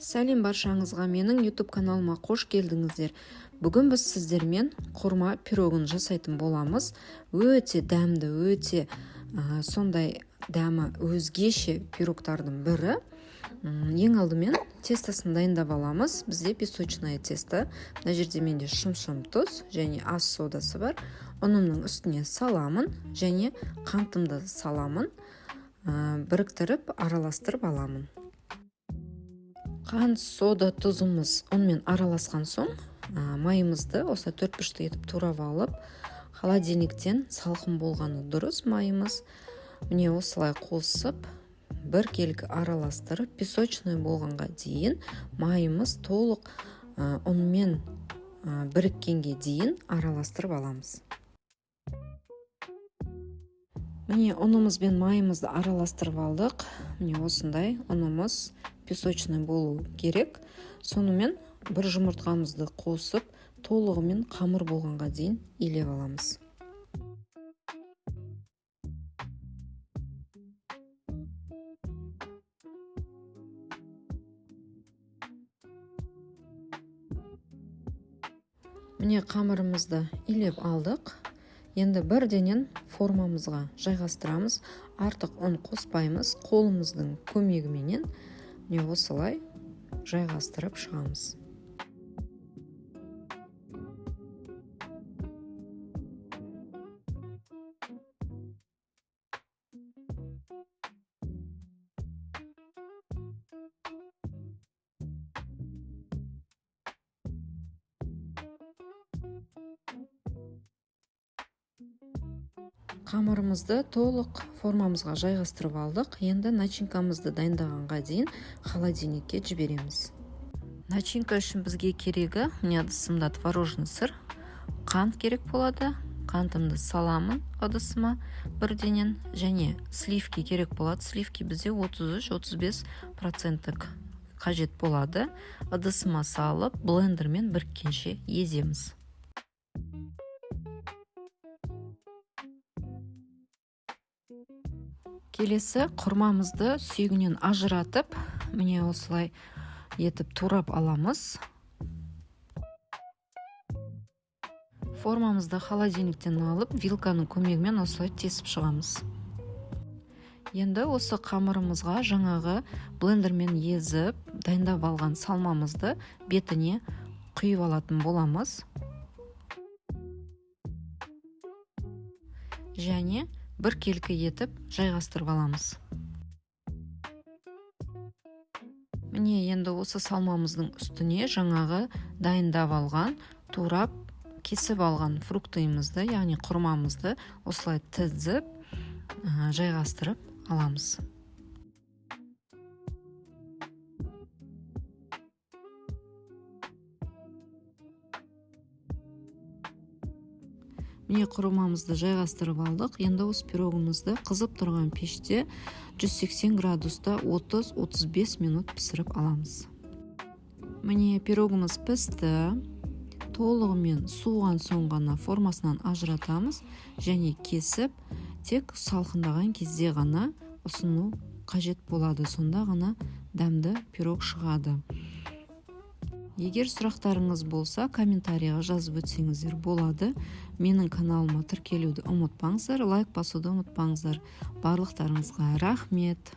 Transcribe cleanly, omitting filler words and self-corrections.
Сәлем баршаңызға! Менің YouTube каналыма қош келдіңіздер. Бүгін біз сіздермен құрма пирогын жасайтын боламыз. Өте дәмді, өте сондай дәмі өзгеше пирогтардың бірі. Ең алдымен тестосын дайындап аламыз. Бізде песочное тесто. Мына жерде менде шымшым тұз және ас содасы бар. Ұнымның үстіне саламын және қантымды саламын. Біріктіріп, араластырып аламын. Қант, сода, тұзымыз ұнмен араласқан соң, майымызды осылай төртбұрышты етіп турап алып, холодильниктен салқын болғаны дұрыс майымыз. Міне, осылай қосып, біркелкі араластырып, песочный болғанға дейін, майымыз толық ұнмен біріккенге дейін араластырып аламыз. Міне, ұнымыз бен майымызды араластырып алдық. Міне, осындай ұнымыз песочный болу керек. Сонымен бір жұмыртқамызды қосып, толығымен қамыр болғанға дейін илеп аламыз. Міне, қамырымызды илеп алдық. Енді бірденен формамызға жайғастырамыз. Артық ұн қоспаймыз, қолымыздың көмегіменен міне, осылай жайғастырып шығамыз. Қамырымызды толық формамызға жайғастырып алдық. Енді начинкамызды дайындағанға дейін холодильникке жібереміз. Начинка үшін бізге керегі: міне, ыдысымда творожный сыр, қант керек болады. Қантымды саламын ыдысыма бірденен және сливки керек болады. Сливки бізде 33-35 проценттік қажет болады. Ыдысыма салып, блендермен біріккенше еземіз. Келесі құрмамызды сүйегінен ажыратып, міне, осылай етіп турап аламыз. Формамызды холодильниктен алып, вилканың көмегімен осылай тесіп шығамыз. Енді осы қамырымызға жаңағы блендермен езіп дайындап алған салмамызды бетіне құйып алатын боламыз және біркелкі етіп жайғастырып аламыз. Міне, енді осы салмамыздың үстіне жаңағы дайындап алған, турап, кесіп алған фруктымызды, яғни құрмамызды осылай тізіп, жайғастырып аламыз. Міне, құрмамызды жайғастырып алдық. Енді осы пирогымызды қызып тұрған пеште 180 градуста 30-35 минут пісіріп аламыз. Міне, пирогымыз пісті. Толығымен суыған соң ғана формасынан ажыратамыз және кесіп, тек салқындаған кезде ғана ұсыну қажет болады. Сонда ғана дәмді пирог шығады. Егер сұрақтарыңыз болса, комментарийға жазып өтсеңіздер болады. Менің каналыма тіркелуді ұмытпаңыздар, лайк басуды ұмытпаңыздар. Барлықтарыңызға рахмет.